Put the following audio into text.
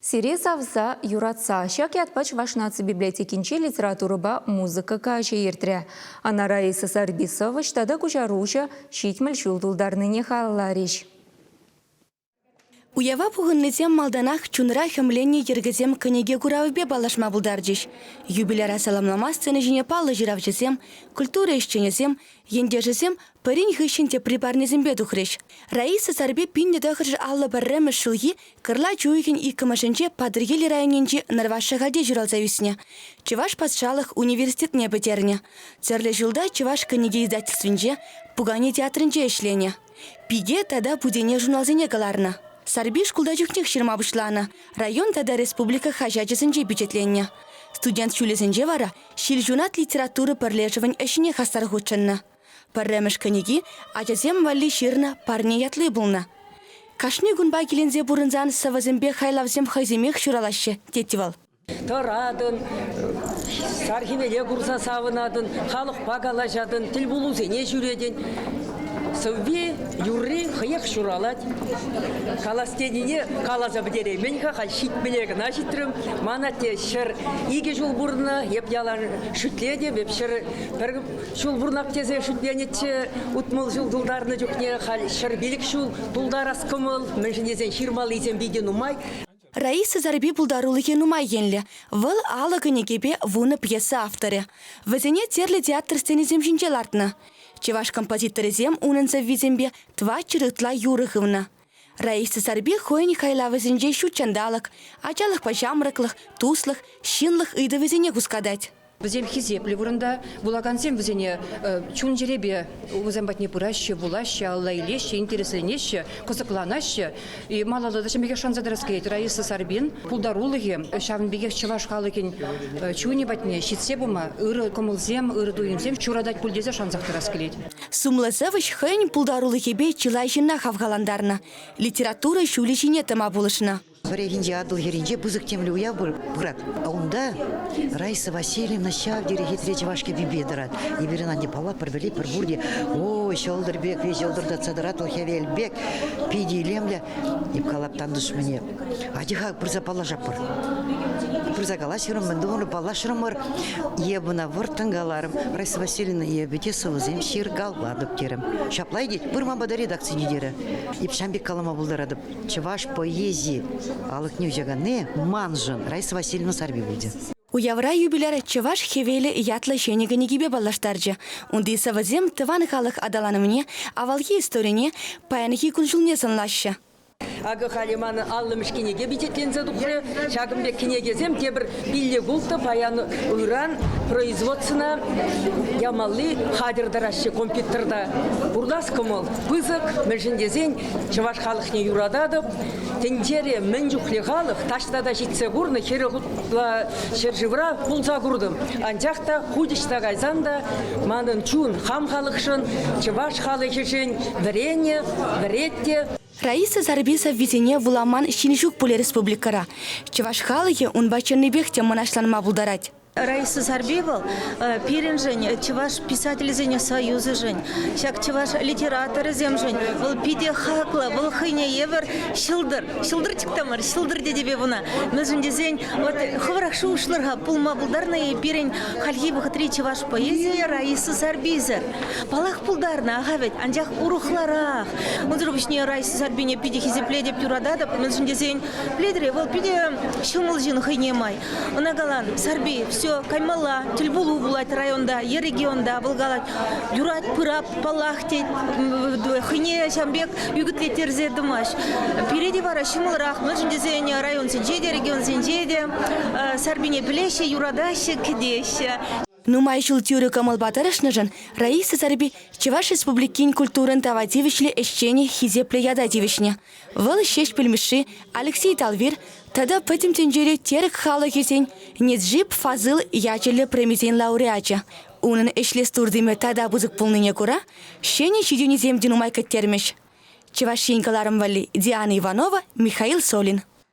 Сире савса, юратса ҫак ятпа Чӑваш наци библиотекинче литературӑпа музыка каҫӗ иртрӗ. Ӑна Раиса Сарпи сӑвӑҫ тата куҫаруҫӑ 70 ҫул тултарнине халалларӗҫ. Уява пухӑннисем малтанах чунра хӗмленнӗ йӗркесем кӗнеке куравӗпе паллашма пултарчӗҫ. Юбиляра саламлама сцена ҫине паллӑ ҫыравҫӑсем, культура ӗҫченӗсем, ентешӗсем пӗрин хыҫҫӑн тепри парнесемпе тухрӗҫ. Раиса Сарпи 1951 ҫулхи Кӑрлач уйӑхӗн иккӗмӗшӗнче Патӑрьел районӗнчи Нӑрваш Шӑхальте ҫуралса ӳснӗ. Чӑваш патшалӑх университетне пӗтернӗ. Тӗрлӗ ҫулта Чӑваш кӗнеке издательствинче, Пукане театрӗнче ӗҫленӗ. Пике тата Путене журналсене кӑларнӑ. Сарпи шкулта чухнех ҫырма пуҫланӑ, район тата республика хаҫачӗсенче пичетленнӗ. Студент ҫулӗсенче вара Ҫилҫунат литература пӗрлешӗвӗн ӗҫне хастар хутшӑннӑ. Пӗрремӗш кӗнеки ачасем валли ҫырнӑ парне ятли пулнӑ. Кашни кунпа киленсе пурӑнсан сӑвӑсемпе хайлавсем хӑйсемех ҫуралаҫҫӗ, тет вӑл. Тӑратӑн, сар хӗвеле курса савӑнатӑн, халӑхпа калаҫатӑн, тӗлпулусене ҫӳретӗн. Сӑвви, юрри хӑех ҫуралать. Калас тенине каласа пӗтереймен-ха, халь ҫитмӗле кӑна ҫитрӗм. Ман атте 102 ҫул пурӑннӑ, эп ялан шӳтлетӗп, эп 101 ҫул пурӑнап тесе шӳтленӗччӗ. 60 ҫул тултарнӑ чухне халь 105 ҫул тултарас кӑмӑл, мӗншӗн тесен ҫырмаллисем питӗ нумай. Раиса Сарпи пултарулӑхӗ нумай енлӗ. Вӑл алӑ кӗнекепе вунӑ пьеса авторӗ. Вӗсене тӗрлӗ театр сценисем ҫинче лартнӑ. Чӑваш композиторӗсем унӑн сӑввисемпе тӑватҫӗр ытла юрӑ хывнӑ. Раиса Сарпи хӑйӗн хайлавӗсенче ҫут ҫанталӑк, ачалӑхпа ҫамрӑклӑх, туслӑх, ҫынлӑх ыйтӑвӗсене хускатать. Вӗсем хисеплӗ вырӑнта, вулакансем вӗсене чун-чӗрепе вӗсем патне пыраҫҫӗ, вулаҫҫӗ, алла илеҫҫӗ, интересленеҫҫӗ, кӑсӑкланаҫҫӗ. И малалла та ҫавӑн пекех шанса тӑрас килет. Раиса Сарпин пултарулӑхӗ ҫавӑн пекех чӑваш халӑхӗн чунӗ патне ҫитсе пыма ырӑ кӑмӑлсем, ырӑ туйӑмсем ҫуратать пуль тесе шансах тӑрас килет. Сумлӑ сӑвӑҫ хӑйӗн пултарулӑхӗпе чылай ҫынна хавхалантарнӑ, литература ҫулӗ ҫине тӑма пулӑшнӑ. Пӗррехинче Атӑл хӗрринче пысӑк темле уяв пырать. Унта Раиса Васильевна ҫав тери хитре чӑваш кӗпипе тӑрать. Эпир ӑна не палла пӗр пӗлетпӗр пурте. Ой, ҫӑлтӑр пек, ҫӑлтӑртатса тӑрать вӑл хӗвел пек. Питӗ илемлӗ. Эп калап тантӑшмӗне. Атя-ха пырса паллашатпӑр. Пырса калаҫрӑм, мӗн тумӑр, паллашрӑмӑр. Эп ӑна вӑрттӑн каларӑм. Раиса Васильевна, эпӗ те сӑвӑсем ҫыркалатӑп терӗм. Ҫапла тет, пыр ман пата редакцине терӗ. Эп ҫам пек калама пултаратӑп. Чӑваш поэзи алӑкне уҫаканни маншӑн Раиса Васильевна Сарпи пулчӗ. Уявра юбиляр Чӑваш хӗвелӗ ятлӑ ҫӗнӗ кӗнекипе паллаштарчӗ. Унти сӑвӑсем тӑван халӑх аталанӑвне, авалхи историне, паянхи кун-ҫулне сӑнлаҫҫӗ. Акӑ халӗ манӑн аллӑмӗш кӗнеке пичетленсе тухрӗ. Ҫакӑн пек кӗнекесем тепӗр пиллӗк-улттӑ паян ыран производствӑна ямалли хатӗр тӑраҫҫӗ компьютерта. Пурнас кӑмӑл пысӑк, мӗншӗн тесен Чӑваш халӑхне юрататӑп. Тӗнчере мӗн чухлӗ халӑх таҫта та ҫитсе курнӑ, хӗрӗх ытла ҫӗршывра пулса куртӑм. Анчах та хуть ӑҫта кайсан та манӑн чун хам халӑхшӑн, чӑваш халӑхӗшӗн вӗренӗ, вӗрет те. Раиса Сарпи сӑввисене вуламан ҫын ҫук пулӗ республикӑра. Чӑваш халӑхӗ унпа чӑннипех те мӑнаҫланма пултарать. Раиса Сарпи вӑл пирӗншӗн, чӑваш писателӗсен союзӗшӗн, ҫак чӑваш литераторӗсемшӗн вӑл питӗ хаклӑ, вӑл хӑйне евӗр ҫӑлтӑр, ҫӑлтӑрчӑк та мар, ҫӑлтӑр тетӗп эп ӑна. Мӗншӗн тесен вот хӑвӑрах шухӑшлӑр-ха, пулма пултарнӑ-и пирӗн хальхи вӑхӑтри чӑваш поэзийӗ Раиса Сарписӗр? Паллах, пултарнӑ, аха вӗт, анчах урӑхларах. Унсӑр пуҫне Раиса Сарпине питӗ хисеплетӗп, юрататӑп, мӗншӗн тесен, пӗлетӗр-и, вӑл питӗ ҫӑмӑл ҫын хӑйне май. Ӑна калан, Сарпи, все, каймалла, тӗлпулу пулать районта е регионта. Вӑл калать, юрать, пырап, паллах, тет, хӑйне ҫавӑн пек ӳкӗтлеттерсе тӑмасть. Пире те вара ҫӑмӑлрах, мӗншӗн тесен районсенче те, регионсенче те Сарпине пӗлеҫҫӗ, юратаҫҫӗ, кӗтеҫҫӗ. Нумай ҫул тӳрӗ кӑмӑлпа тӑрӑшнӑшӑн Раиса Сарпи Чӑваш Республикин культурӑн тава тивӗҫлӗ ӗҫченӗ хисеплӗ ята тивӗҫнӗ. Вӑл Ҫеҫпӗл Мишши, Алексей Талвир тата Пӗтӗм тӗнчери тӗрӗк халӑхӗсен Неджип Фазыл ячӗллӗ премисен лауреачӗ. Унӑн ӗҫлес туртӑмӗ тата пысӑк пулнине кура ҫӗнӗ ҫитӗнӳсем те нумай кӗттермӗҫ. Чӑваш Ен кӑларӑм валли Диана Иванова, Михаил Солин.